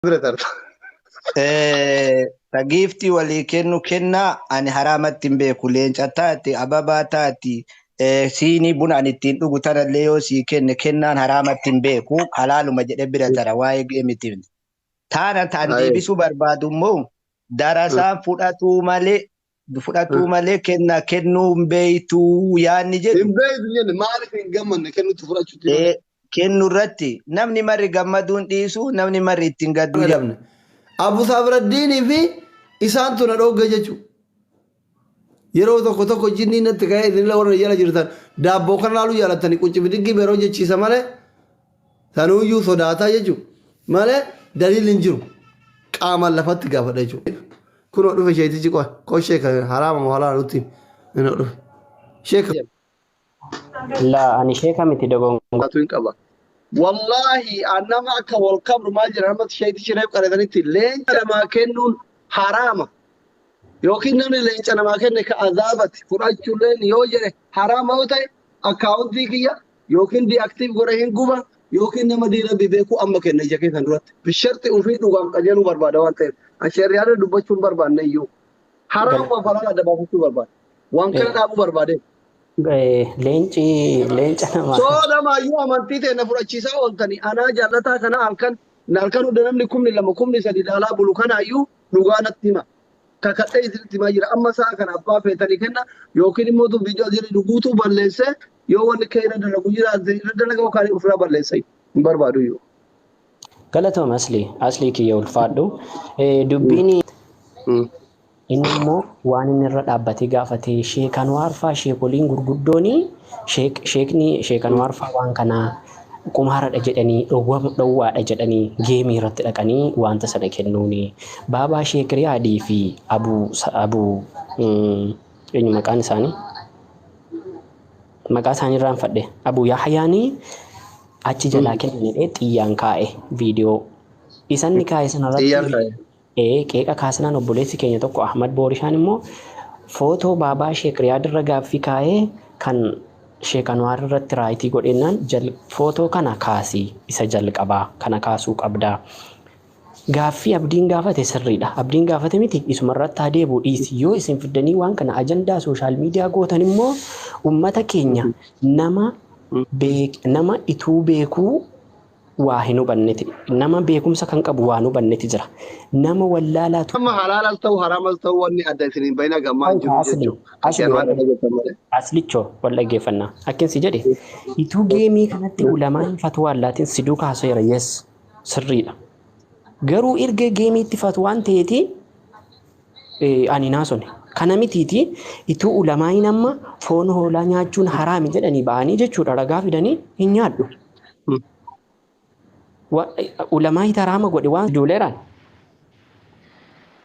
Bira tarta. Ta giiftii walii kennu kennaa ani haraamatti hin beeku. Leenca taate, ababaa taati, siinii buna ani ittiin dhugu tanallee yoo sii kenne kennaan haraamatti hin beeku. Halaaluma jedhe bira tara waa'ee geemitiif. Taana ta'an deebisuu barbaadu immoo darasaan fudhatuu malee fudhatuu malee kennaa kennuu hin beektuu yaanni jedhu. Hin beektu jenne, maaliif hin gammanne kennutti fudhachuutti malee? Kennu irratti namni marri gammaduun dhiisu, namni marri ittiin gadduu jedhamne. Abu Saabraddiinii fi isaantu na dhoogge jechuudha. Yeroo tokko tokko jinniin natti ka'ee, isinillee warra jala jirtan daabboo kana laaluu jaalattanii quncci bidiggii yeroo jechiisa malee sanuuyyuu sodaataa jechuudha. Malee daliilli hin jiru. Qaamaan lafatti gaafadha jechuudha. Kunoo dhufe sheetichi, qoy qoy, sheeka haraama moo halaala nutti inni dhufe. Sheeka. Laa, ani sheeka miti, dogongora. Hin qaba. Wallaahi an nama akka wal kabru maal jedha, namatti sheetichi reef qareetanitti leenca namaa kennuun haraama. Yookiin namni leenca namaa kenne ka azaabati fudhachuulleen yoo jedhe haraama yoo ta'e, akkaawuntii kiyya yookiin deactive godhe hin guba, yookiin nama diin rabbi beeku amma kenna ija keessan duratti. Bisharti ofii dhugaan qajeeluu barbaada waan ta'eef. An sheerriyaadha dubbachuu hin barbaanne iyyuu. Haraama falaala adda baafachuu barbaada. Waan kana dhaabuu barbaade. Leenci leenca namaa. Soo namaayyuu amantii ta'e na fudhachiisaa ooltanii anaa jaallataa kana halkan halkan hunda namni 2000 3000 ilaalaa bulu kanaayyuu dhugaa natti hima. Kakadhee isinitti himaa jira. Amma sa'a kana abbaa feetanii kenna, yookiin immoo tun viidiyoo asirra guutuu balleessee yoo wanni kee irra dalagu jiraate irra dalaga, yookaan ofirraa balleessa, hin barbaadu iyyuu. Galatoom Aslii, Aslii kiyya, ulfaadhu. Dubbiin inni immoo waan inni irra dhaabbatee gaafate, Sheek Anwaar faa, sheekoliin gurguddooni, sheekni Sheek Anwaar faa waan kana qumaaradha jedhanii, dhowwaadha jedhanii, geemii irratti dhaqanii wanta sana kennuuni. Baabaa Sheek Riyaadii fi Abu eenyu maqaan isaanii? Maqaa isaanii irraanfadhe. Abu Yahyaanii achi jalaa kennan jedhee xiyyaan kaa'e viidiyoo. Isanni kaa'e sanarratti Xiyyaan kaa'e. Qeeqa kaasnaan, obboleessi keenya tokko Ahmad Boorishaan immoo footoo baabaa Sheek Riyaad irra gaaffii kaa'ee kan Sheek Anwaar irratti raayitii godhennaan, footoo kana kaasii, isa jalqabaa kana kaasuu qabdaa. Gaaffii Abdiin gaafate sirriidha. Abdiin gaafate miti, isuma irratti haa deebi'u dhiisi. Yoo isin fiddanii waan kana ajandaa social media gootan immoo ummata keenya nama nama ituu beekuu waa hin hubanneti, nama beekumsa kan qabu waa hin hubanneti jira. Nama wallaalaatu. Amma halaalas ta'u haraamas ta'u wanni adda isin hin bahina gammaa hin jiru Asli jechuudha. Asli Kan waan dhageessan malee. Aslichoo, wal dhaggeeffannaa. Akkin si jedhe, ituu geemii kanatti ulamaan fatwaa laatiin si duukaa haasa'eera, yes, sirriidha. Garuu erga geemiitti fatwaan ta'eeti ani naasone. Kana mitiiti, ituu ulamaayin amma foon hoolaa nyaachuun haraami jedhanii ba'anii jechuudha, ragaa fidanii hin nyaadhu. Ulamaayi haraama godhe waan duuleeraan.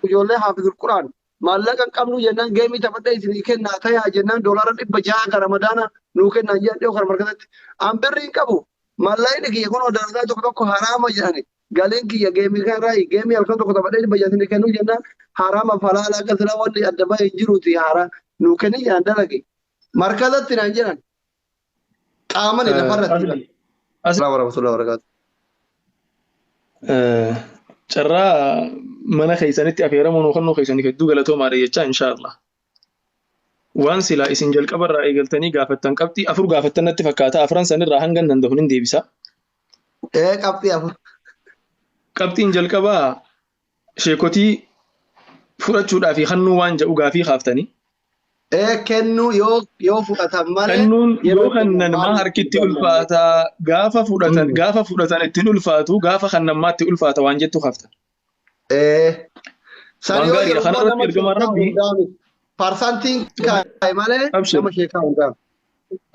Ijoollee haafizul Quraan maallaqa hin qabnu jennaan, geemii taphadhee isinii kennaa tayaa jennaan, $600 kan Ramadaana nuu kennaan jedhan dhiyoo kana markatatti. An birrii hin qabu. Maallaqni kiyya kunoo dalagaa tokko tokko haraama jedhani. Galiin kiyya geemii kanarraa, geemii halkan tokko taphadhee 600 isinii kennuu jennaan, haraama falaala akka silaa wanni adda bahee hin jiruuti haaraa nuu kenni jedhan dalage. Markazatti naan jedhan. Qaamani lafarratti himan. Asli asli Assalamu warahmatullahi wabarakatuh. Carraa mana keessanitti affeeramuu nu kennuu keessaniif hedduu galatoomaadha jechaa, inshaallah. Waan silaa isin jalqabarraa eegaltanii gaafattan, qabxii afur gaafattan natti fakkaata, afran sanirraa hangan danda'u nin deebisa. Qabxii afur. Qabxiin jalqabaa sheekotii fudhachuudhaa fi kannuu waan jedhu gaafii kaaftanii. Kennuu yoo fudhatan malee Kennuun yeroo yoo kennan kennan maa maaliif harkitti hin gammanne? ulfaataa, gaafa fudhatan gaafa fudhatan ittiin ulfaatu, gaafa kannammaatti ulfaata waan jettu kaaftan. San Waan yoo gaariidha. jedhu immoo Kanarratti nama ergamaan sheekaa Rabbii hundaa miti. Parsantiin kaa'e malee Abshir. nama sheekaa hundaa miti.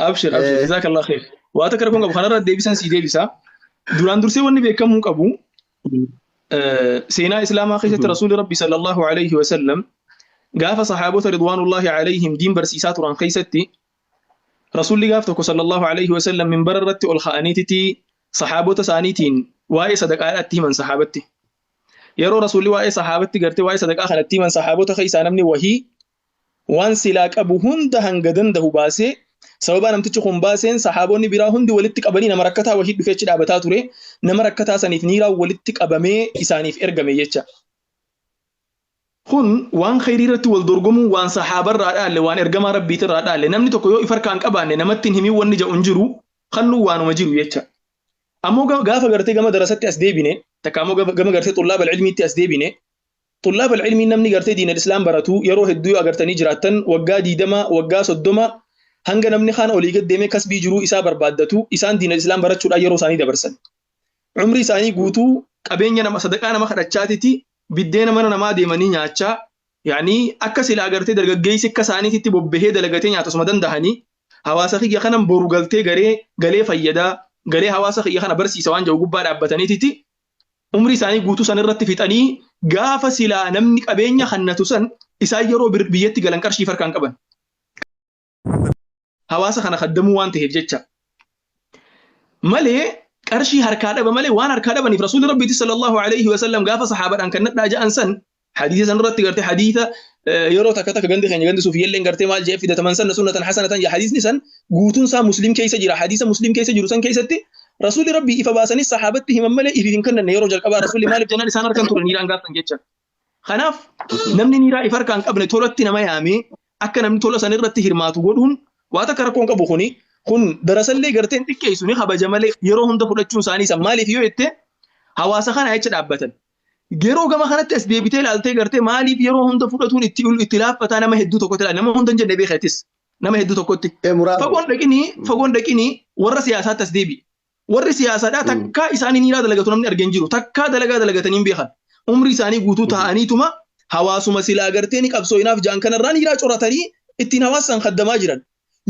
Abshir, abshir, jazakallah khair. Waa takka rakkoon qabu, kanarratti deebisan sii deebisa. Duraan dursee wanni beekamuu qabu, seenaa Islaamaa keessatti Rasuulli Rabbi sallallahu alayhi wa sallam gaafa sahaabota ridwaanullahi alayhim diin barsiisaa turan keessatti, Rasuulli gaaf tokko sallallahu alayhi wa sallam minbara irratti ol ka'aniititi sahaabota isaaniitiin waa'ee sadaqaadhaatti himan sahaabatti. Yeroo Rasuulli waa'ee sahaabatti gartee waa'ee sadaqaa kanatti himan, sahaabota keessaa namni wahii waan silaa qabu hunda hanga danda'u baasee Sababaa namtichi kun baaseen sahaabonni biraa hundi walitti qabanii nama rakkataa wahii dhufee achi dhaabataa ture. Nama rakkataa saniif niiraan walitti qabamee isaaniif ergame jecha. Kun waan khayrii irratti wal dorgomuu waan sahaabarraa dhaalle, waan ergamaa rabbiitirraa dhaalle. Namni tokko yoo if harkaa hin qabaanne namatti hin himin wanni jedhu hin jiru, kannuu waanuma jiru jecha. Ammoo gaafa gartee gama darasatti as deebine, takka ammoo gama gartee xullaaba ilmiitti as deebine, xullaaba ilmii namni gartee diinal islaam baratu yeroo hedduu yoo agartanii jiraattan waggaa 20, waggaa 30 hanga namni kaan olii gad deemee kasbii jiruu isaa barbaaddatu isaan diinal islaam barachuudhaan yeroo isaanii dabarsan. Umrii isaanii guutuu qabeenya nama sadaqaa nama kadhachaatiti biddeena mana namaa deemanii nyaachaa, yaani akka silaa gartee dargaggeessi akka isaaniititti bobbahee dalagatee nyaatu osuma dandahanii hawaasa kiyya kanan boru galtee garee galee fayyadaa galee hawaasa kiyya kana barsiisa waan jedhu gubbaa dhaabbataniititi umrii isaanii guutuu san irratti fixanii gaafa silaa namni qabeenya kannatu san isaan yeroo biyyatti galan qarshii farkaan qaban. Hawaasa kana kaddamuu waan ta'eef jecha. Malee qarshii harkaa dhaba malee waan harkaa dhabaniif Rasuulli Rabbiiti sallallahu alaihi wasallam gaafa saxaabaadhaan kan nadhaa ja'an san hadiisa san irratti gartee hadiisa yeroo takka takka gandi keenya gandi suufiyyalleen gartee maal jedhee fidataman sanna sunnatan hasanatan ja hadiisni san guutuun isaa Muslim keessa jira. Hadiisa Muslim keessa jiru san keessatti Rasuulli Rabbii ifa baasanii saxaabatti himan malee ifiif hin kennanne yeroo jalqabaa Rasuulli maaliif jennaan isaan harkan turan niiraan gaaftan jecha. Kanaaf namni niiraa if harkaa hin qabne tolatti nama yaamee akka namni tola san irratti hirmaatu godhuun waa takka rakkoon qabu. Kuni kun darasallee garteen xiqqeessu ni kabaja malee yeroo hunda fudhachuun isaanii san maaliif yoo jette hawaasa kana jecha dhaabbatan. Yeroo gama kanatti as deebitee ilaaltee gartee maaliif yeroo hunda fudhatuun itti laaffataa nama hedduu tokkotti ilaala. Nama hunda hin jenne beekeetis nama hedduu tokkotti. Muraasa. Fagoon dhaqinii warra siyaasaatti as deebi'i. Warri siyaasaadhaa takkaa isaanii niiraa dalagatu namni argee hin jiru. Takkaa dalagaa dalagatanii hin beekan. Umrii isaanii guutuu taa'aniituma hawaasuma silaa gartee ni qabsooyinaaf ja'an kanarraa niiraa coratanii ittiin hawaasa san kaddamaa jiran.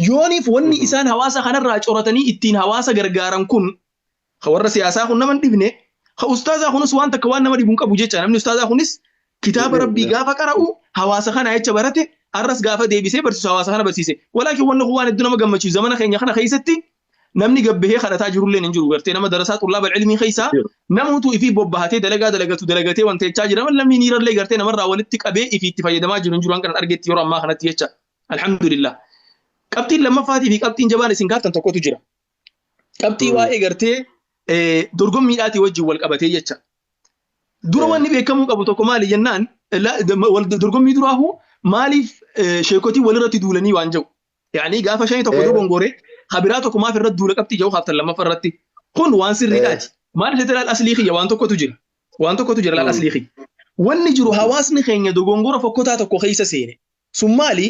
Yooniif wanni isaan hawaasa kanarraa coratanii ittiin hawaasa gargaaran kun ka warra siyaasaa kun nama hin dhibne, ka ustaazaa kunis waan takka waan nama dhibu hin qabu jecha. Namni ustaazaa kunis kitaaba Rabbii gaafa qara'u hawaasa kana jecha barate, arras gaafa deebisee barsiisu hawaasa kana barsiise. Walaakin wanni kun waan hedduu nama gammachiisu, zamana keenya kana keessatti namni gabbahee kadhataa jirullee hin jiru. Gartee nama darasaa xullaaba ilmii keessaa namuutu ifii bobbahatee dalagaa dalagatu dalagatee wanta jechaa jira. Namni niirallee gartee namarraa walitti qabee ifii itti fayyadamaa jiru hin jiru hanqanan argetti yeroo ammaa kanatti jecha. Alhamdulillah. Qabxiin lammaffaatii fi qabxiin jabaan isin kaaftan tokkotu jira. Qabxii waa'ee gartee dorgommiidhaatii wajjin wal qabatee jecha. Dura wanni beekamuu qabu tokko maali jennaan, dorgommii duraahu maaliif sheekotii walirratti duulanii waan jedhu. Yaani gaafa shanii tokko dogongore habiraa tokko maaf irratti duula qabxii jedhu kaaftan lammaffaa irratti. Kun waan sirriidhaati. Maal jettee laal aslii kiyya, waan tokkotu jira. Waan tokkotu jira, laal aslii kiyya. Wanni jiru hawaasni keenya dogongora fokkotaa tokko keessa seene. Sun maali?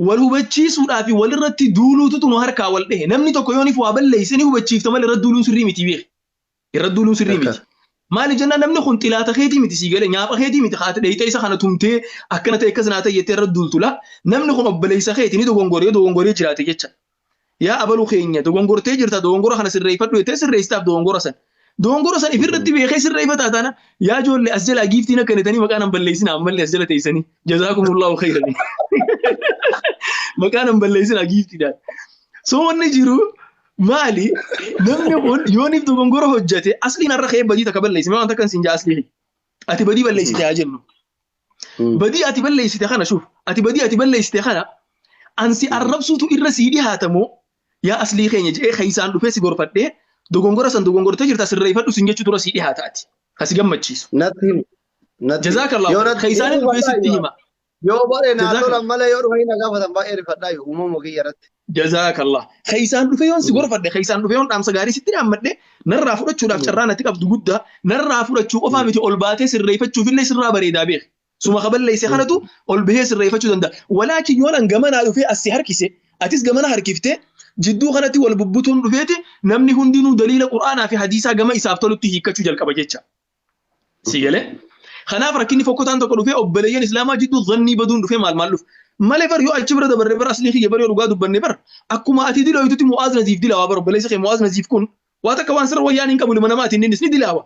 Wal hubachiisuudhaa fi walirratti duuluutu nu harkaa wal dhehe. Namni tokko yooniif waa balleesse ni hubachiifta malee irratti duuluun sirrii miti beeki. Irratti duuluun sirrii miti. Maaliif jennaan, namni kun xilaata keetii miti, sii galee nyaapha keetii miti, haati dheeyxee isa kana tumtee akkana ta'e akkas naa ta'e jettee irratti duultu laa. Namni kun obboleessa keeti, ni dogongoree yoo dogongoree jiraate jecha. Yaa abaluu keenya, dogongortee jirta, dogongora kana sirreeffadhu jettee sirreessitaaf dogongora san. Dogongora san ifirratti beekee sirreeffataa taana, yaa ijoollee as jalaa giiftiin akka netanii maqaa nan balleessinaa ammallee as jala teessanii, jazaakumullahu khayran, maqaa nan balleessinaa giiftiidhaan. So wanni jiru maali? Namni kun yooniif dogongora hojjete, asliin har'a ka'ee badii takka balleessime waan takka sin jaa, aslii ati badii balleessite haa jennu. Badii ati balleessite kana, shuuf, ati badii ati balleessite kana ansi arrabsuutu irra sii dhihaatamoo, yaa aslii keenya jedhee keessaan dhufee si gorfadhee dogongora san dogongortee jirta sirreeffadhu sin jechuutu irra sii dhihaata ati? Kasi gammachiisu. Natti himi. Natti himi. Jazaakallahu Yoo khayr. natti Keessaan dhufee sitti hima. Yoo bare naa Jazakallah. tolan malee yoo dhufanii na gaafatan baay'ee rifadhaa yoo uumama kiyya irratti. Jazaakallah. Keessaan dhufee yoon si gorfadhe, keessaan dhufee yoon dhaamsa gaarii sitti dhaammadhe, narraa fudhachuudhaaf carraa natti qabdu guddaa. Narraa fudhachuu qofaa miti, ol baatee sirreeffachuuf illee sirraa bareedaa beek. Suma kaballeesse kanatu ol bahee sirreeffachuu danda'a. Walaakin yoon an gamanaa dhufee as si harkise, atis gamana harkiftee, jidduu kanatti wal bubbutuun dhufeeti namni hundinuu daliila Qur'aanaa fi hadiisaa gama isaaf tolutti hiikkachuu jalqaba jecha. Si galee? Kanaaf rakkinni fokkotaan tokko dhufee obboleeyyan Islaamaa jidduu zannii baduun dhufee maal maal dhufe. Malee bar yoo achi bira dabarre, bar aslii kiyya, bar yoo dhugaa dubbanne, bar akkuma ati dilooytutti Mu'aaz Naziif dilaawaa. Bar obboleessi kee Mu'aaz Naziif kun waa takka waan sirra wayyaan hin qabu, ilma namaati, innis ni dilaawa.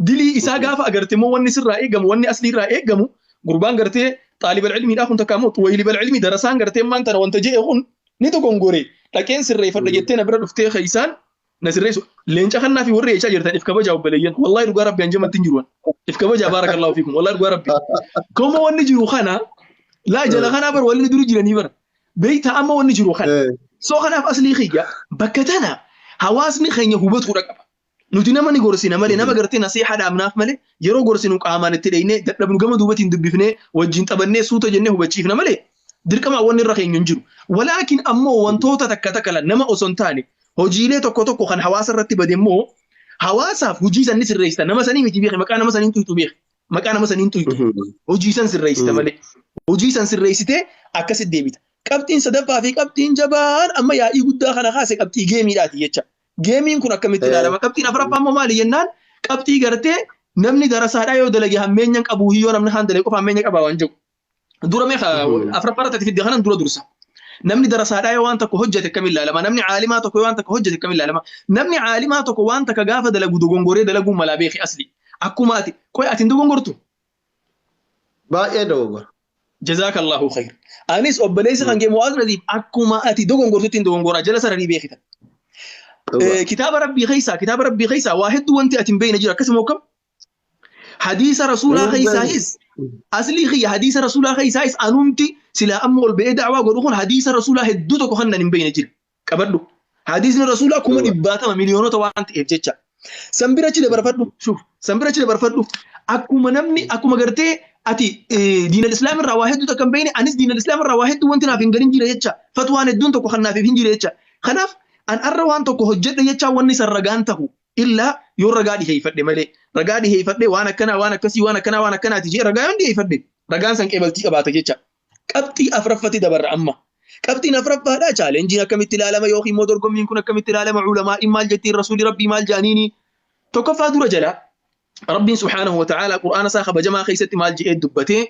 Dilii isaa gaafa agarte immoo wanni sirraa eegamu, wanni aslii irraa eegamu, gurbaan gartee xaalibal ilmiidhaa kun takka immoo xuwaylibal ilmii darasaan gartee maan tana wanta je'e kun ni dogongore dhaqeen sirreeffadha jettee na bira dhuftee keessaan na sirreessu. Leenca kannaa fi warri jechaa jirtan if kabajaa obboleeyyan. Wallahi dhugaa rabbi hanjamatti hin jiru. If kabajaa, baarakallahu fiikum, wallahi dhugaa rabbi. Kuma wanni jiru kana laa jala kanaa bar walli duri jiranii bar. Beeyta, amma wanni jiru kana. So kanaaf aslii kiyya bakka tana hawaasni keenya hubatuudha qaba. Nuti nama ni gorsina malee nama gartee nasiihaa dhaabnaaf malee yeroo gorsinu qaamaan itti dheeynee dadhabnu gama duubatiin dubbifnee wajjin taphannee suuta jennee hubachiifna malee dirqama wanni irra keenya hin jiru. Walaakin ammoo wantoota takka takka nama osoo hin taane hojiilee tokko tokko kan hawaasa irratti bade immoo hawaasaaf hojii san ni sirreessita. Nama sanii miti beeki, maqaa nama sanii tuytu beeki, maqaa nama sanii tuytu, hojii san sirreessita malee, hojii san sirreessitee akkasitti deebita. Qabxiin sadaffaa fi qabxiin jabaan amma yaa'ii guddaa kana kaase qabxii geemiidhaati jecha. Geemiin kun akkamitti ilaalama? Qabxiin afuraffaa immoo maali jennaan, qabxii gartee namni darasaadhaa yoo dalage hammeenya qabu, yoo namni haan dalage qofa hammeenya qaba waan jedhu. Dura mee afuraffaa irratti fidde kanan dura dursa. Namni darasaadhaa yoo waan tokko hojjete akkamiin ilaalama? Namni caalimaa tokko yoo waan tokko hojjete akkamiin ilaalama? Namni caalimaa tokko waan takka gaafa dalagu dogongoree dalaguu malaa beeki asli. Akkuma ati qoy ati hin dogongortu? Baay'ee dogoggora. Jazaakallahu khayr. Anis obboleessi kan kee Mu'aaz Nadiif akkuma ati dogongortutti hin dogongoraa jala sararii beekitan. Kitaaba rabbii keessaa waa hedduu wanti ati hin beekne jira, akkasuma akkam? Hadiisa rasuulaa keessaayis, aslii kiyya, hadiisa rasuulaa keessaayis anumti silaa amma ol ba'ee da'waa godhu kun hadiisa rasuulaa hedduu tokko kan nan hin beekne jira. Qabadhu. Hadiisni rasuulaa kuma dhibbaatama miliyoonota waan ta'eef jecha. San bira achi dabarfadhu. Shuf. San bira achi dabarfadhu. Akkuma namni akkuma gartee ati diinal islaam irraa waa hedduu takka hin beekne, anis diinal islaam irraa waa hedduu wanti naaf hin galin jira jecha. Fatwaan hedduun tokko kan naaf hin jire jecha. Kanaaf an arra waan tokko hojjedhe jecha wanni san ragaan tahu illaa yoo ragaa dhiheeffadhe malee, ragaa dhiheeffadhe, waan akkanaa, waan akkasii, waan akkanaa, waan akkanaati jee ragaa yoon dhiheeffadhe, ragaan san qeebaltii qabaata jecha. Qabxii afuraffatti dabarra amma. Qabxiin afuraffaadha, challengeiin akkamitti ilaalama yookiin immoo dorgommiin kun akkamitti ilaalama, ulamaa'iin maal jettiin, rasuulli rabbii maal jedhaniini? Tokkoffaa dura jala Rabbiin subhaanahu wa ta'ala Qur'aana isaa kabajamaa keessatti maal jedhee dubbatee?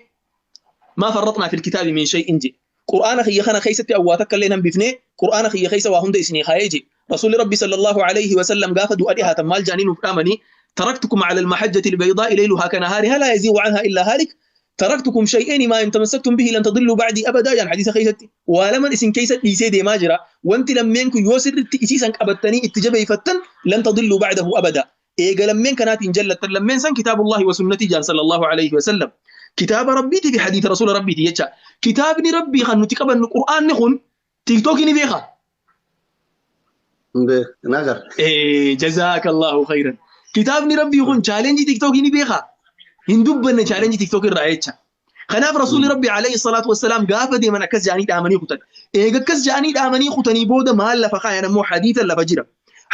ما فرطنا في الكتاب من شيء je. Qur'aana kiyya kana keessatti awwaa takka illee hin hambifne, Qur'aana kiyya keessa waa hunda isinii kaayee je. Rasuulli Rabbi sallallahu alayhi wa sallam gaafa du'a dhihaatan maal jedhanii nuuf dhaamanii? تركتكم على المحجة البيضاء ليلها كنهارها لا يزيغ عنها إلا هالك، تركتكم شيئين ما إن تمسكتم به لن تضلوا بعدي أبدا. يعني حديث keeysatti waa laman isin keessa dhiisee deemaa jira, wanti lammeen kun yoo sirritti isiisan qabattanii itti jabeeffattan لن تضلوا بعده أبدا. Eega lammeen kanaatiin jallattan, lammeen san كتاب الله وسنتي jaan sallallahu alayhi wa sallam, kitaaba rabbiitii fi hadiisa rasuula rabbiiti jecha. Kitaabni rabbii kan nuti qabannu qur'aanni kun TikTokii ni beekaa? Nagar. جزاك الله خيرا. Kitaabni rabbii kun challenge TikTokii ni beekaa? Hin dubbanne challenge TikTokii irraa jecha. Kanaaf rasuulli rabbii alayhi salaatu wassalaam gaafa deeman akkas jedhanii dhaamanii kutan. Eega akkas jedhanii dhaamanii kutanii booda maal lafa kaayan ammoo? Hadiisa lafa jira.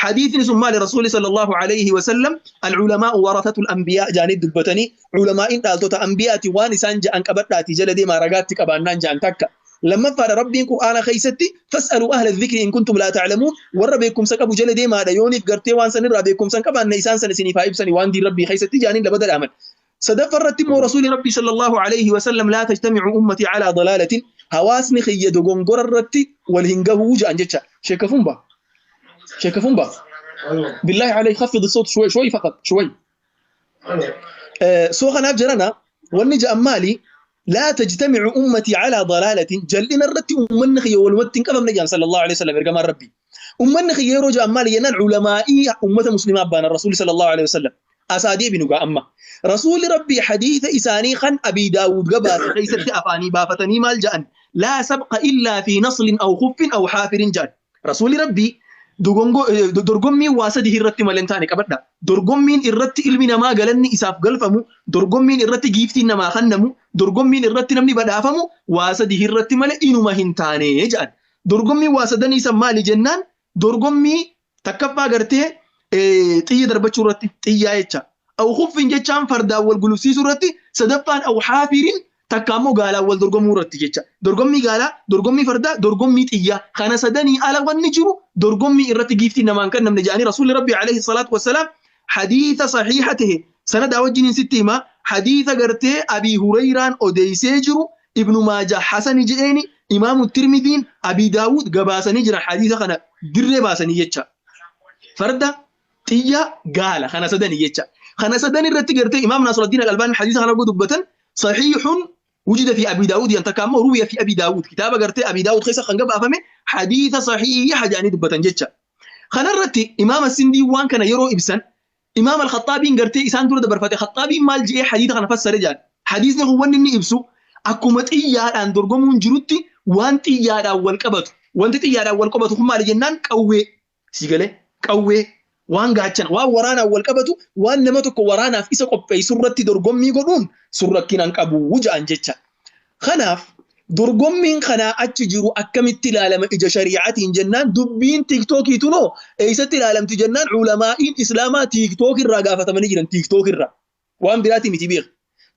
Hadiisni sun maali? Rasuulli sallallahu alayhi wasallam العلماء ورثة الأنبياء jedhanii dubbatanii, culamaa'in dhaaltota anbiyaati, waan isaan jedhan qabadhaati jala deemaa ragaatti qabaannaan jedhan takka. Lammaffaadha, rabbiin qur'aana keessatti فاسألوا أهل الذكر إن كنتم لا تعلمون, warra beekumsa qabu jala deemaadha, yooniif gartee waan sanirraa beekumsa hin qabaanne isaan san isiniif haa ibsani waan diin rabbii keessatti jedhanii labada dhaaman. Sadaffaa irratti immoo rasuulli rabbii sallallahu alayhi wasallam لا تجتمع أمتي على ضلالة, hawaasni kiyya dogongora irratti wal hin gahuu jedhan jecha. Sheekafumba, sheekafumba, بالله عليك خفض الصوت شوي شوي، فقط شوي. So kanaaf jirana wanni jedhan maali? لا تجتمع أمتي على ضلالة, jal'ina irratti ummanni kiyya walumatti hin qabamne jedhan sallallahu alaihi wasallam ergamaan rabbii. Ummanni kiyya yeroo jedhan maali jennaan, ulamaa'ii ummata muslimaa baana rasuulli sallallahu alaihi wasallam. Asaa deebinu gaa amma. Rasuulli rabbii hadiisa isaanii kan Abii Daawud gabaase keessatti afaanii baafatanii maal jedhan? لا سبق إلا في نصل أو خف أو حافر jedhan. Rasuulli rabbii dorgommii waa sadii irratti malee hin taane qabadha. Dorgommiin irratti ilmi namaa galanni isaaf galfamu, dorgommiin irratti giiftiin namaa kennamu, dorgommiin irratti namni badhaafamu waa sadii irratti malee inuma hin taane jedhan. Dorgommii waa sadanii san maali jennaan, dorgommii takkaffaa gartee xiyya darbachuu irratti, xiyyaa jecha. أو خف jechaan fardaan wal gulufsiisuu irratti, sadaffaan أو حافر takka ammoo gaalaan wal dorgomuu irratti jecha. Dorgommii gaalaa, dorgommii fardaa, dorgommii xiyyaa. Kana sadanii ala wanni jiru dorgommii irratti giiftii namaan kan namni jedhanii rasuulli rabbi alayhi salaatu wassalaam hadiisa sahiiha tahe sanadaa wajjiniin sitti himaa, hadiisa gartee Abii Hurayraan odeysee jiru, Ibnu Maajah Hasani je'eeni, Imaamu Tirmidiin, Abii Daawud gabaasanii jiran, hadiisa kana dirree baasanii jecha. Farda, xiyya, gaala, kana sadanii jecha. Kana sadan irratti gartee Imaam Nasruddin Al-Albani hadiisa kana dubbatan صحيح وجد في أبي داود ينتكام روي في أبي داود, kitaaba gartee Abii Daawud keessa kan gabaafame hadiisa sahiiha jedhanii dubbatan jecha. Kana irratti Imaam Sindii waan kana yeroo ibsan, Imaam Al-Khaxaabiin gartee isaan dura dabarfate, Khaxaabiin maal jedhee hadiisa kana fassare jedhan? Hadiisni kun wanni inni ibsu akkuma xiyyaadhaan dorgomuun jirutti waan xiyyaadhaan wal qabatu Wanti xiyyaadhaan wal qabatu kun maali jennaan qawwee si galee qawwee waan gaachan waan waraanaan wal qabatu waan nama tokko waraanaaf isa qopheessu irratti dorgommii godhuun sun rakkinaan qabu ja'an jecha. Kanaaf dorgommiin kanaa achi jiru akkamitti ilaalama ija shari'aatiin jennaan dubbiin tiiktookii tunoo eessatti ilaalamti jennaan ulamaa'iin islaamaa tiiktook irraa gaafatamanii jiran tiiktook irraa waan biraatii miti beek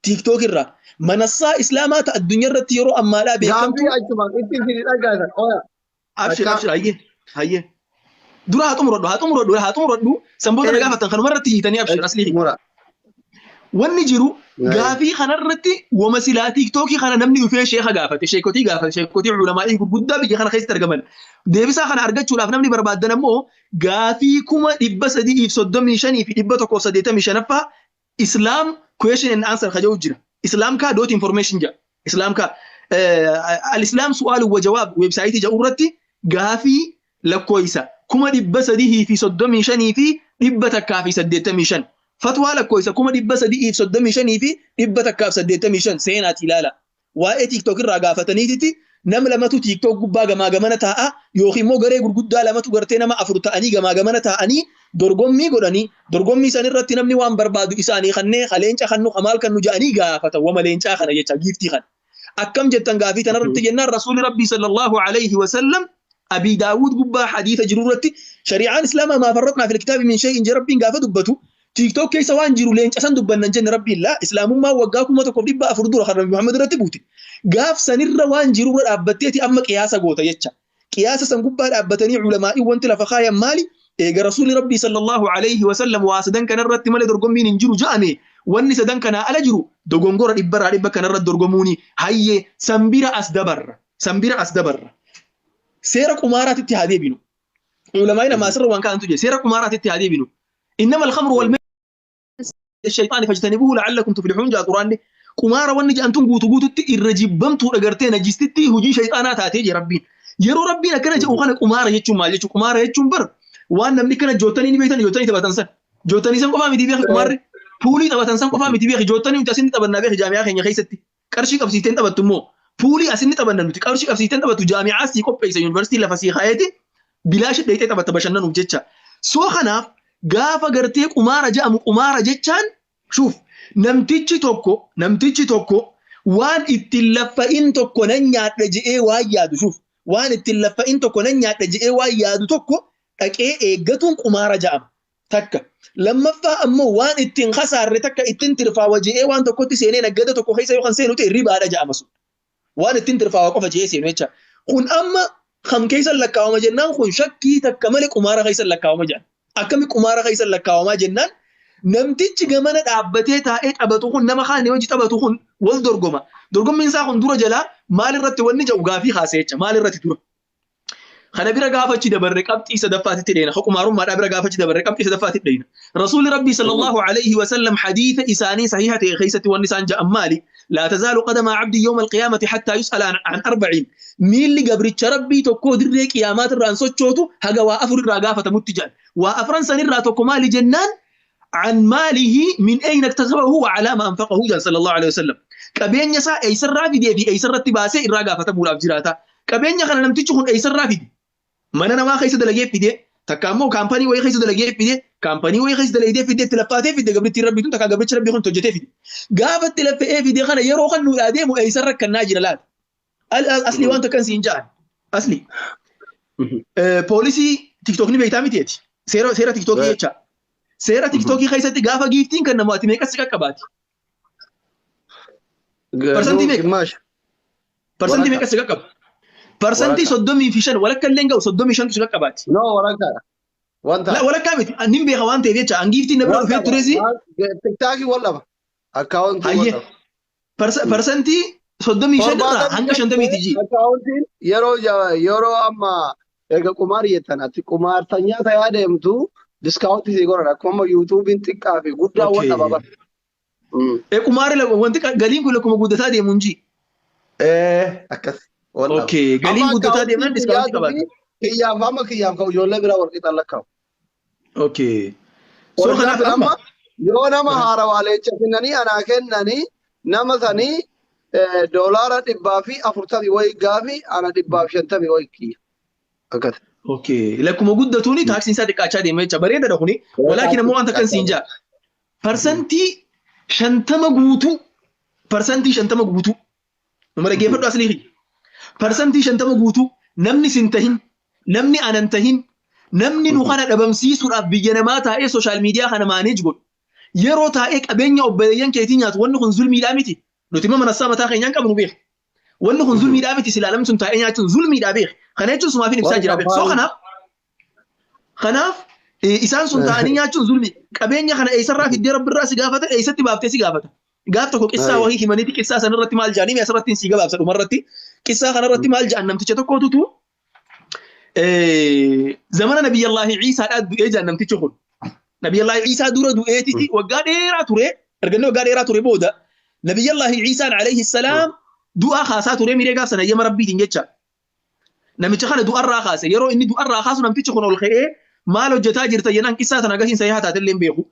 tiiktook irraa manassaa islaamaa ta addunyaa irratti yeroo ammaadhaa beekamtu. Gaaffii achumaan itti isin dhagaasan oya. Abshir abshir hayyee hayyee. Dura haa xumuradhu haa xumuradhu haa xumuradhu sanboota na gaafatan kanuma irratti hiitanii abshir aslii. Wanni jiru gaafii kanarratti wama silaa tiiktookii kana namni dhufee sheeka gaafate sheekotii gaafate sheekotii ulamaa'ii gurguddaa biyya kana keessatti argaman. Deebisaa kana argachuudhaaf namni barbaadan ammoo gaafii 335,185ffaa Islam question and answer ka jedhu jira. Islam kaa dot information jedha. Islam kaa al-Islam su'aalu wa jawaab weebsaayitii jedhu irratti gaafii lakkoofsa 335,185 fatwaa lakkoofsa 335,185 seenaati ilaala. Waa'ee tiiktook irraa gaafataniititi nama lamatu tiiktook gubbaa gamaa gamana taa'a yookiin immoo garee gurguddaa lamatu gartee nama afur ta'anii gamaa gamana taa'anii dorgommii godhanii dorgommii san irratti namni waan barbaadu isaanii kannee leenca kannu kamaal kannu ja'anii gaafatan wama leencaa kana jecha giiftii kana. Akkam jettan gaafii tanarratti jennaan rasuulli rabbii sallallahu alayhi wa sallam Abi Daawud gubbaa hadiisa jiru irratti shari'aan islaamaa maa farratnaa fil kitaabi min shay'in jee rabbiin gaafa dubbatu tiiktook keessa waan jiru leenca san dubbannan jenne rabbiin laa islaamummaa waggaa 1400 dura kan Nabi Muhammad irratti buute gaaf sanirra waan jiru irra dhaabbatteeti amma qiyaasa goota jecha qiyaasa san gubbaa dhaabbatanii ulamaa'ii wanti lafa kaayan maali eega rasuulli rabbii sallallahu alayhi wa sallam waa sadan kanarratti malee dorgommiin hin jiru ja'ame wanni sadan kanaa ala jiru dogongora dhibbarraa dhibba kanarra dorgomuuni hayyee sanbira as dabarra sanbira as dabarra seera qumaaraatitti haa deebinu ulamaa'ii namaa asirra waan kaa'antu jira seera qumaaraatitti haa deebinu innama alkhamru wal الشيطان فاجتنبوه لعلكم تفلحون جاء قرآن قمارة wanni jedhamtuun guutuu guututti irra jibbamtuudha gartee najistitti hojii shayxaanaa taatee jira rabbiin. Yeroo rabbiin akkana jedhu kana qumaara jechuun maal jechuun qumaara jechuun bar waan namni kana joottanii ni beektan joottanii taphatan san. Joottanii san qofaa miti beeki qumaarri. Puulii taphatan san qofaa miti beeki joottanii nuti asinni taphannaa beeki jaami'aa keenya keessatti. Qarshii qabsiifteen taphattu immoo puulii asinni taphanna nuti qarshii qabsiifteen taphattu jaami'aa sii qopheessa yuunivarsiitii lafa sii kaayeeti bilaashi dheeyxee taphatta bashannanuuf jecha. Soo kanaaf gaafa gartee qumaara jedhamu qumaara jechaan shuuf namtichi tokko waan ittiin laffa'in tokko nan nyaadha je'ee waan yaadu shuuf waan ittiin laffa'in tokko nan nyaadha je'ee waan yaadu tokko dhaqee eeggatuun qumaara jedhama. Takka lammaffaa ammoo waan ittiin kasaarre takka ittiin tirfaawa je'ee waan tokkotti seenee naggada tokko keessa yookaan seenu ta'e ribaadha jedhama sun. Waan ittiin tirfaawa qofa je'ee seenu jecha. Kun amma kam keessa lakkaawama jennaan kun shakkii takka malee qumaara keessa lakkaawama jedhan. Akkami qumaara keessa lakkaawamaa jennaan namtichi gamana dhaabbatee taa'ee taphatu kun nama kaan hojii taphatu kun wal dorgoma. Dorgommiin isaa kun dura jalaa maalirratti wanni jedhu gaafii kaasee jecha maalirratti dura. Kana bira gaafa achi dabarre qabxii sadaffaatitti dheena. Qumaarummaadhaa bira gaafa achi dabarre qabxii sadaffaatitti dheena. Rasuulli Rabbii sallallahu alayhi wa sallam hadiisa isaanii sahiha ta'e keessatti wanni isaan ja'an maali? Laa tazaalu qadamaa abdii yawma alqiyaamati hattaa yus'ala an arba'iin. Miilli gabricha Rabbii tokkoo dirree qiyaamaat irraan sochootu haga waa afur irraa gaafatamutti jedhan. Waa afran sanirraa tokko maali jennaan عن ماله من أين اكتسبه وعلى ما أنفقه جل صلى الله عليه وسلم. qabeenya isaa eessarraa fidee fi eessarratti baasee irraa gaafatamuudhaaf jiraata. Qabeenya kana namtichi kun eessarraa fide? Mana namaa keessa dalagee fide, takka ammoo kaampanii wayii keessa dalagee fide, kaampanii wayii keessa dalagee fide, itti laffaatee fide gabrittiin rabbii tun takka gabrichi rabbii kun hojjetee fide. Gaafa itti laffa'ee fide kana yeroo kan nuudhaa deemu eessarra kannaa jira laata? Asli waan takkan siin ja'an. Asli. Poolisii tiktookni beektaa miti eti. Seera tiktookii jecha. Seera tiktookii keessatti gaafa giiftiin kan namooti meeqas si qaqqabaati? Parsantii meeqa? Parsantii meeqa si qaqqaba? Parsantii 35 walakka illee hin ga'u 35tu si qaqqabaati. No walakkaadha. Wanta. Walakkaa miti nin beeka waan ta'eef jecha an giiftiin na bira dhufee turesi. Tiktaakii wal dhaba. Akkaawuntii wal dhaba. Parsantii 35 irraa hanga 50 ji. Akkaawuntiin yeroo amma erga qumaar jettan ati qumaartanyaa ta'aa deemtu diskaawuntii sii godhan akkuma yuutuubiin xiqqaa fi guddaa wal dhaba bara. Qumaarri wanti galiin kun lakkuma guddataa deemu hin ji. Akkas. Okay, galiin guddataa deemnaan diskaawuntii qabaata. Kiyyaaf amma kiyyaaf kan ijoollee biraa wal qixan lakkaa'u. Okay. So kanaaf amma yoo nama haarawaa leenca kennanii anaa kennanii nama sanii doolaara 140 wayii gaafi ana 150 wayii kiyya. Akkas. Okay. Lakkuma guddatuuni taaksiin isaa xiqqaachaa deema jecha bareedaadha kuni. Walaakin ammoo wanta akkan siin jaa. 50% guutuu 50% guutuu. Nama dhaggeeffadhu aslii kiyya. 50% guutuu namni sin tahin namni anan tahin namni nu kana dhabamsiisuudhaaf biyya namaa taa'ee social media kana manage godhu. Yeroo taa'ee qabeenya obboleeyyan keetii nyaatu wanni kun zulmiidhaa miti. Nuti immoo manassaa mataa keenyaan qabnu beeka. Wanni kun zulmiidhaa miti silaa namni sun taa'ee nyaachuun zulmiidhaa beeka. Kana jechuun sumaafin ibsaa Warri jira beeka. So kampaanii kanaaf isaan sun taa'anii nyaachuun zulmi. Qabeenya kana eessarraa fiddee rabbirraa si gaafata eessatti baaftee si gaafata. Gaaf tokko qissaa wahii himaniiti qissaa sanarratti maal jedhanii mee asirratti si gabaabsa dhumarratti. Qissaa kanarratti maal jedhan namticha tokkootutu zamana Nabiyyallaahi Iisaadhaa du'ee jedhan namtichi kun. Nabiyyallaahi Iisaa dura du'eetiti waggaa dheeraa ture erga inni waggaa dheeraa ture booda Nabiyyallaahi Iisaan alayhi salaam du'aa kaasaa ture miree gaaf sana eeyyama rabbiitiin jecha. Namicha kana du'arraa kaase yeroo inni du'arraa kaasu namtichi kun ol ka'ee maal hojjetaa jirta jennaan qissaa sana agasiin sahihaa taatellee hin beeku.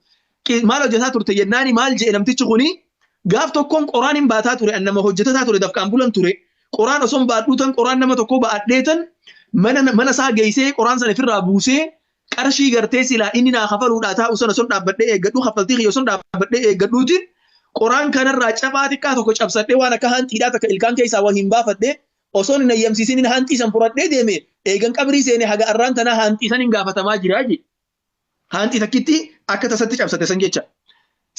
Maal hojjetaa turte jennaani maal jedhe namtichi kuni gaaf tokkoon qoraan hin baataa ture an nama hojjetataa ture dafqaan bulan ture qoraan osoo hin baadhuutan qoraan nama tokkoo ba'adheetan mana mana isaa geessee qoraan sana ofirraa buusee qarshii gartee silaa inni naa kafaluudhaa taa'u sana osoo dhaabbadhee eeggadhu kaffaltii kiyya osoo dhaabbadhee eeggadhuutiin qoraan kanarraa cabaa xiqqaa tokko cabsadhee waan akka haanxiidhaa takka ilkaan keessaa waa hin baafadhee osoon hin ayyamsiisin haanxii san furadhee deeme eegan qabrii seene haga arraan tanaa haanxii san hin gaafatamaa jiraa jedhe. Haanxii takkitti akka tasatti cabsate san jecha.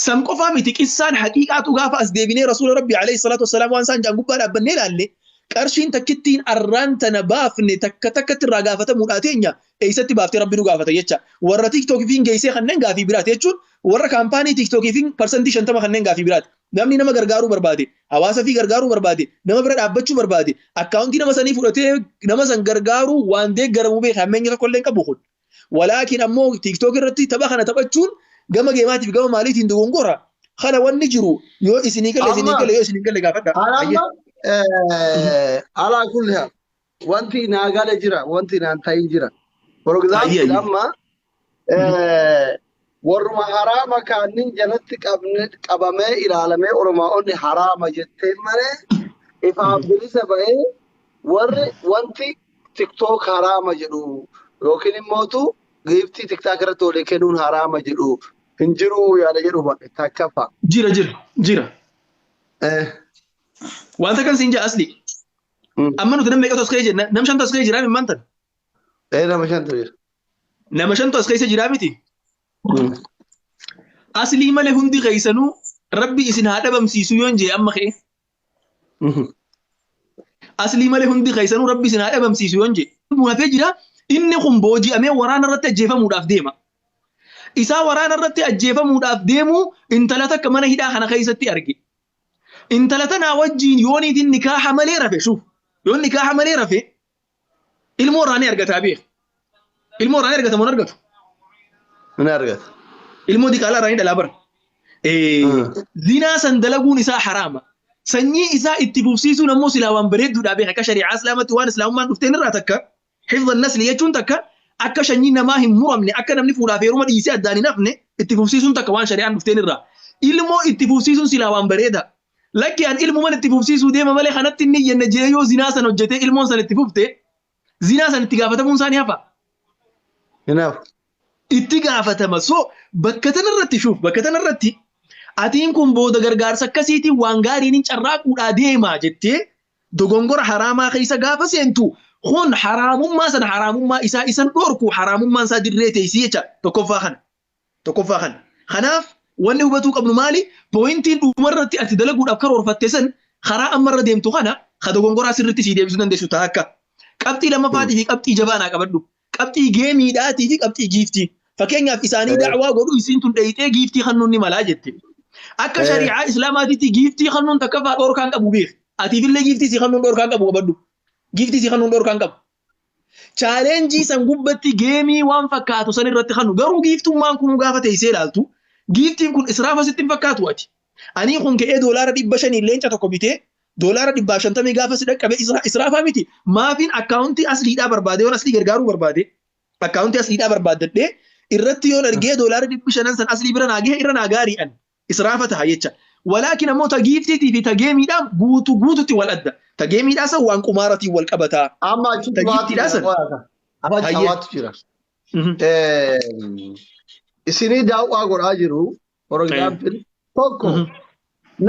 San qofaa miti qissaan haqiiqaatu gaafa as deebinee rasuula rabbi alayhi salaatu wassalaam waan isaan jaan gubbaa dhaabbannee ilaalle qarshiin takkittiin arraan tana baafne takka takkatti irraa gaafatamuudhaa teenya eessatti baaftee rabbi nu gaafata jecha. Warra tiiktookiifiin geessee kanneen gaafii biraati jechuun warra kaampaanii tiiktookiifiin 50% kanneen gaafii biraati. Namni nama gargaaruu barbaade, hawaasa fi gargaaruu barbaade, nama bira dhaabbachuu barbaade, akkaawuntii nama sanii fudhatee nama san gargaaruu waan deeggaramuu beeka hammeenya tokko illee hin qabu kun. Walaakin ammoo TikTok irratti tapha kana taphachuun gama geemaatiif gama maaliitiin dogongora. Kana wanni jiru yoo isinii galle isinii Amma galle yoo isinii galle gaafadha. Ayyee. amma alaa kulli haal wanti naa gale jira wanti naan ta'in jira. For Ayyee example ayyee. amma warruma haraama kaannin jalatti qabamee ilaalamee oromaa'onni haraama jettee malee ifaan bilisa ba'ee warri wanti tiktook haraama jedhu yookiin immootu giiftii tiktaak irratti walii kennuun haraama jedhu hin jiru yaada jedhu hubadhe takkaffaa. Jira jira jira. Wanta kan siin jaa asli. Amma nuti nama meeqatu as keessa jira? Nam shantu as keessa jiraa mimmaan tan? Nama shantu jira. Nama shantu as keessa jiraa miti? Aslii malee hundi keessanuu rabbi isin haa dhabamsiisu yoon jee amma ka'e. Aslii malee hundi keessanuu rabbi isin haa dhabamsiisu yoon jee. Hafee jira inni kun booji'amee waraana irratti ajjeefamuudhaaf deema. Isaa waraana irratti ajjeefamuudhaaf deemu intala takka mana hidhaa kana keessatti arge. Intala tanaa wajjiin yooniitiin nikaaha malee rafe shuuf. Yoon nikaaha malee rafe ilmoo irraa ni argataa beeka. Ilmoo irraa ni argata moo hin argatu? Ni argata. Ilmoo diqaalaa irraa ni dhalaa bara. Zinaa san dalaguun isaa haraama. Sanyii isaa itti fufsiisuun ammoo silaa waan bareedduudha beeka. Akka shari'aa islaamatti waan islaamummaan dhufteen irraa takka hifdha nasli jechuun takka akka sanyii namaa hin muramne akka namni fuudhaaf heeruma dhiisee addaan hin hafne itti fufsiisuun takka waan shari'aan dhufteen irraa. Ilmoo itti fufsiisuun silaa waan bareeda. Lakki an ilmuman itti fufsiisuu deema malee kanatti inni jenne jee yoo zinaa san hojjetee ilmoon san itti fufte zinaa san itti gaafatamuun isaa ni hafa. Hin hafu. Itti gaafatama. So bakka tanarratti shuuf bakka tanarratti atiin kun booda gargaarsa akkasiitiin waan gaariin hin carraaquudhaa deema jettee dogongora haraamaa keessa gaafa seentu kun haraamummaa sana haraamummaa isaa isan dhorku haraamummaan isaa dirree teessii jecha tokkoffaa kana. Tokkoffaa kana. Kanaaf wanni hubatuu qabnu maali? Pooyintiin dhumarratti ati dalaguudhaaf karoorfatte san karaa ammarra deemtu kana ka dogongoraa sirriitti sii deebisuu dandeessu ta'a akka. Qabxii lammaffaatii fi qabxii jabaa naa qabadhu. Qabxii geemiidhaatii fi qabxii giiftii. Fakkeenyaaf isaanii da'waa godhu isiin tun dheeyxee giiftii kennuun ni malaa jette. Akka shari'aa islaamaatitti giiftii kennuun takkaffaa dhoorkaan qabu beek. Atiifillee giiftii sii kennuun dhoorkaan qabu qabadhu. Giiftii sii kennuun dhoorkaan qabu. Chaaleenjii san gubbatti geemii waan fakkaatu san irratti kennu garuu giiftummaan kun gaafa teessee ilaaltu giiftiin kun israafa sitti hin fakkaatu ati. Ani kun ka'ee $500 leenca tokko bitee $150 gaafa si dhaqqabe israafaa miti. Maafiin akkaawuntii asliidhaa barbaade yoon aslii gargaaruu barbaade akkaawuntii asliidhaa barbaaddadhee irratti yoon argee $500 san aslii bira naa gahe irra naa gaariidhaan israafa ta'a jecha. Walaakin ammoo ta giiftiitii fi ta geemiidhaan guutu guututti wal adda. Ta geemiidhaa san waan qumaaratiin wal qabataa. Amma achitti Ta waatu giiftiidhaa jira san. qo'ata. Afaan Hayyee. cawaatu jira. Isinii daawwaa godhaa jiru. For example, tokko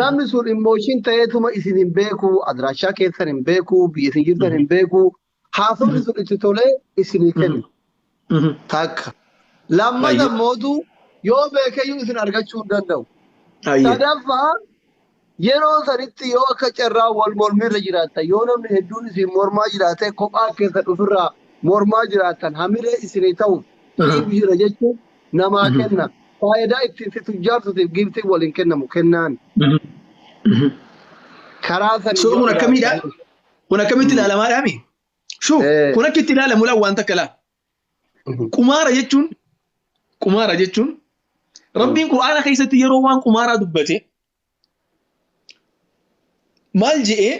namni sun emotion ta'eetuma isin hin beeku, adiraashaa keessan hin beeku, biyya isin jirtan hin beeku. Haasofni sun itti tolee isinii kenna. Takka. Lammata mootu yoo beekeyyuu isin argachuu hin danda'u. Sadaffaa, yeroo sanitti yoo akka carraa wal mormiirra jiraattan, yoo namni hedduun isin mormaa jiraate, kophaa keessa dhufirraa mormaa jiraattan, hamilee isinii ta'u siif jira jechuun namaa kenna. Faayidaa ittiin si tujjaartutiif giiftiin waliin kennamu kennaan. Karaa sanii So yoo kun akkamiidha? ilaaltan. Kun akkamitti ilaalamaadhaami? Shuf, kun akka itti ilaalamu laa waan takka laa. Qumaara jechuun Rabbiin Qur'aana keessatti yeroo waan qumaaraa dubbate maal je'ee?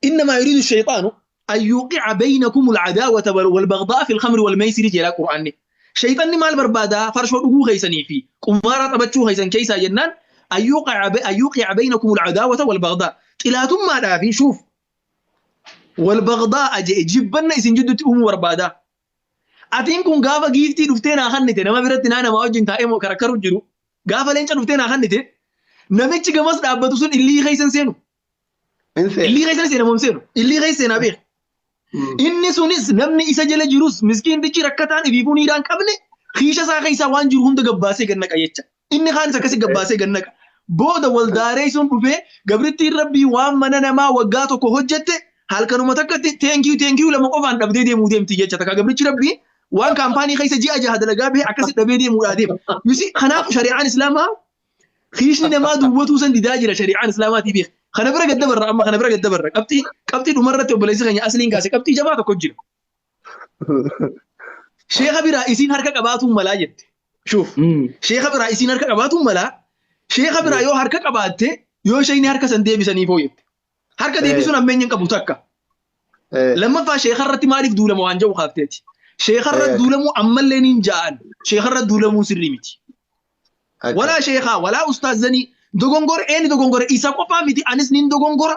إنما يريد الشيطان أن يوقع بينكم العداوة والبغضاء في الخمر والميسر jedha Qur'aanni. Shayxanni maal barbaada? Farshoo dhuguu keessanii fi qumaara taphachuu keessan keessaa jennaan أن يوقع بينكم العداوة والبغضاء. Xilaatummaadhaa fi shuuf والبغضاء je'e jibbanna isin jidduutti uumuu barbaada. Atiin kun gaafa giiftii dhuftee naa kennite nama biratti naa namaa wajjin taa'ee moo karakkaru jiru, gaafa leenca dhuftee naa kennite, namichi gamas dhaabbatu sun illii keessan seenu. Hin seenu. Illii keessan seena moo hin seenu? Illii keessa seenaa beeka. Inni sunis namni isa jala jirus miskiintichi rakkataan ifiifuu niiraan qabne kiisha isaa keessaa waan jiru hunda gabbaasee gad naqa jecha. Inni kaanis akkasi gabbaasee gad naqa. Booda waldaaree sun dhufee gabrittiin Rabbii waan mana namaa waggaa tokko hojjette halkanuma takkatti thank you, thank you lama qofaan dhabdee deemuu deemti jecha. Takka gabrichi Rabbii waan kaampaanii keessa ji'a 6 dalagaa bahee akkasi dhabee deemuudhaa deema. Yusi kanaaf shari'aan Islaamaa kiishni namaa duwwatuu san didaa jira shari'aan Islaamaatii beeka. Kana bira gad dabarra, amma kana bira gad dabarra. Qabxii dhumarratti obboleessi keenya Asliin kaase qabxii jabaa tokko jira. Sheeka biraa isiin harka qabaatuun malaa jette. Shuuf. Sheeka biraa isiin harka qabaatuun malaa. Sheeka biraa yoo harka qabaatte, yoo isheen harka san deebisanii fooyyette. Harka deebisuun ammeenya hin qabu takka. Lammaffaa, sheeka irratti maaliif duulama waan jedhu kaafteeti. Sheeka irratti duulamuu ammallee niin ja'an. Sheeka irratti duulamuun sirrii miti. Walaa sheekaa walaa ustaazanii dogongora, eenyu dogongora? Isa qofaa miti, anis niin dogongora.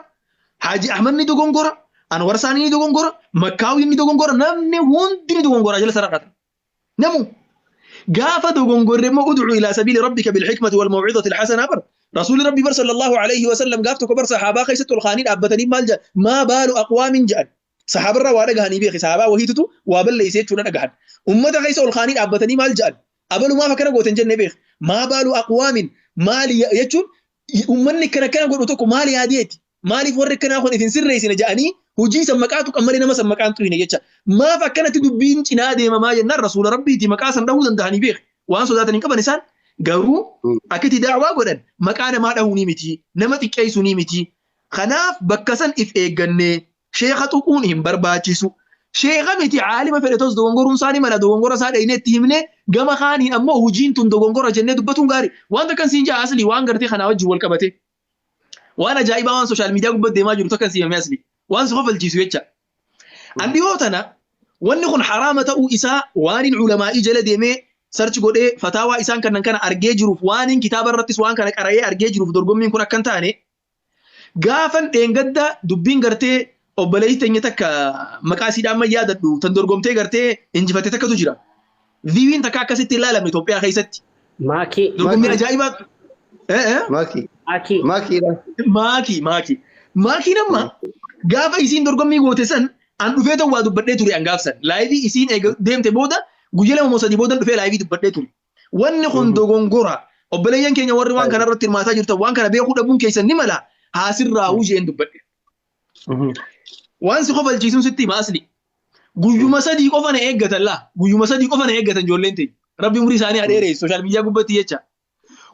Haaji Ahmad ni dogongora. Anwar Saanii ni dogongora. Makkaawiin ni dogongora. Namni hundi ni dogongora jala sararata. Namu gaafa dogongorre immoo ادع إلى سبيل ربك بالحكمة والموعظة الحسنة bar. Rasuulli Rabbi bar صلى الله عليه وسلم gaaf tokko bar sahaabaa keessatti ol kaanii dhaabbatanii maal jedhan? ما بال أقوام jedhan. Sahaabarraa waa dhagahanii beeki, sahaabaa wahiitutu waa balleessee jechuudha dhagahan. Ummata keessa ol kaanii dhaabbatanii maal jedhan? Abalu maaf akkana gootan jennee beek. ما بال أقوام maali jechuun ummanni akkana akkana godhu tokko maali yaadeeti? Maaliif warri akkanaa kun ifin sirreessine jedhanii hojii san maqaa tuqan malee nama san maqaan tuyne jecha. Maaf akkanatti dubbiin cinaa deemamaa jennaan, rasuula Rabbiiti maqaa san dhahuu danda'anii beek. Waan sodaatan hin qaban isaan. Garuu akkitti daawaa godhan maqaa namaa dhahuu ni miti. Nama xiqqeessuu ni miti. Kanaaf bakka san if eeggannee sheeka tuquun hin barbaachisu. Sheeka miti, caalima fedhe tos dogongoruun isaanii mala, dogongora isaa dhayinee itti himnee, gama kaaniin ammoo hojiin tun dogongora jennee dubbatuun gaarii. Waan takkan siin jaa Asli, waan gartee kanaa wajjin wal qabate. Waan ajaa'ibaa waan social media gubbatti deemaa jiru takkan siimame Asli. Waan si kofalchiisu jecha. An dhihoo tana wanni kun haraama ta'uu isaa waanin ulamaa'ii jala deemee search godhee fataawaa isaan kannan kana argee jiruuf, waanin kitaaba irrattis waan kana qara'ee argee jiruuf, dorgommiin kun akkan taane gaafan dheengadda dubbiin gartee obboleessi teenya takka maqaa isiidhaan ma yaadadhu tan dorgomtee gartee injifatte takkatu jira. Viiwiin takka akkasitti ilaalamne Itoophiyaa keessatti. Maakii. Dorgommii ajaa'ibaa. Maakii. Maakii. Maakiidha. Maakii, maakii. Maakiin amma gaafa isiin dorgommii goote san an dhufee ta'u waa dubbadhee ture an gaafsan. Live isiin eega deemte booda guyyaa 2 moo 3 booda dhufee live dubbadhee ture. Wanni kun dogongora. Obboleeyyan keenya warri waan kana irratti hirmaataa jirtan waan kana beekuu dhabuun keessan ni mala. Haasirraawuu jeen dubbadhe. Waan si kofalchiisuun sitti hima Asli. Guyyuma 3 qofa na eeggatan laa. Guyyuma 3 qofa na eeggatan ijoolleen teenya. Rabbi umurii isaanii haa dheeressu social media gubbatti jecha.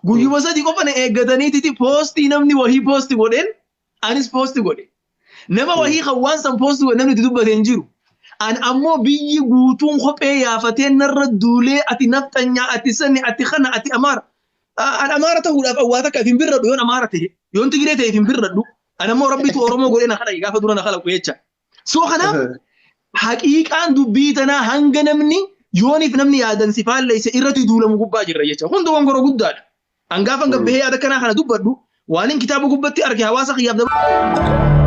Guyyuma 3 qofa na eeggataniititi post namni wahii post godheen anis post godhe. Nama wahii kan waan san post godhe namni itti dubbate hin jiru. An ammoo biyyi guutuun kophee yaafatee narra duulee, ati nafxanyaa, ati sani, ati kana, ati Amaara. An Amaara ta'uudhaaf awwaa takka if hin birradhu. Yoon Amaara ta'e, yoon Tigiree ta'e if hin birradhu. An ammoo Rabbitu Oromoo godhee na kalaqe gaafa dura na kalaqu jecha. So kanaaf haqiiqaan dubbii tanaa hanga namni yooniif namni yaadan si faalleesse irratti duulamu gubbaa jirra jecha. Kun dogongora guddaadha. An gaafa gabbahee yaada kanaa kana dubbadhu waan hin kitaaba gubbatti arge hawaasa kiyyaaf dabarsu.